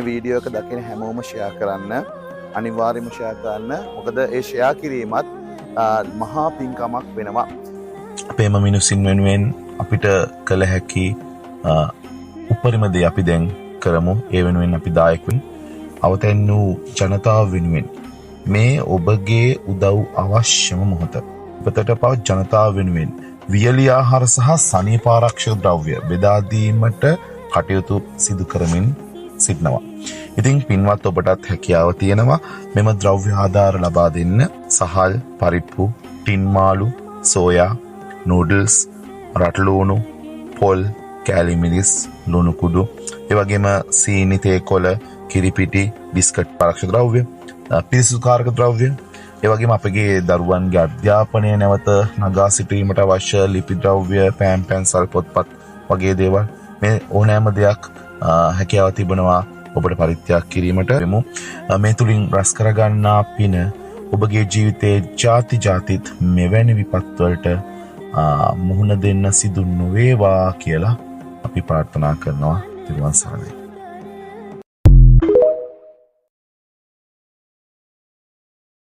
මේ වීඩියෝ එක දකින හැමෝම ෂෙයා කරන්න, අනිවාර්යයෙන්ම ෂෙයා කරන්න. මොකද ඒ ෂෙයා කිරීමත් මහා පින්කමක් වෙනවා. අපේම මිනිස්සුන් වෙනුවෙන් අපිට කළ හැකි උපරිම දේ අපි දැන් කරමු. ඒ වෙනුවෙන් අපි දායක වෙමු. අවතැන් වූ ජනතාව වෙනුවෙන් මේ ඔබගේ උදව් අවශ්‍යම මොහොත. විපතට පත් ජනතාව වෙනුවෙන් වියලි ආහාර සහ සනීප ආරක්ෂක ද්‍රව්‍ය බෙදා දීමට කටයුතු සිදු කරමින් සිටිනවා. ඉතින් පින්වත් ඔබටත් හැකියාව තියෙනවා මෙම ද්‍රව්‍ය ආධාර ලබා දෙන්න. සහල්, පරිප්පු, ටින් මාළු, සෝයා, නූඩල්ස්, රටලූණු, පොල්, කෑලි මිරිස්, ලුණු කුඩු, ඒ වගේම සීනි, තේ කොළ, කිරිපිටි, බිස්කට් ආරක්ෂක ද්‍රව්‍ය, පිරිසිදුකාරක ද්‍රව්‍ය, ඒ වගේම අපගේ දරුවන්ගේ අධ්‍යාපනය නැවත නගා සිටුවීමට අවශ්‍ය ලිපි ද්‍රව්‍ය, පෑන් පැන්සල්, පොත්පත් වගේ දේවල්, මේ ඕනෑම දෙයක් හැකියාව තිබෙනවා ඔබට පරිත්‍යාග කිරීමට. මේ තුලින් රැස් කරගන්නා පින ඔබගේ ජීවිතයේ ජාති ජාතිත් මෙවැනි විපත් වලට මුහුණ දෙන්න සිදු නොවේවා කියලා අපි ප්‍රාර්ථනා කරනවා. තිරුවන් සරණයි.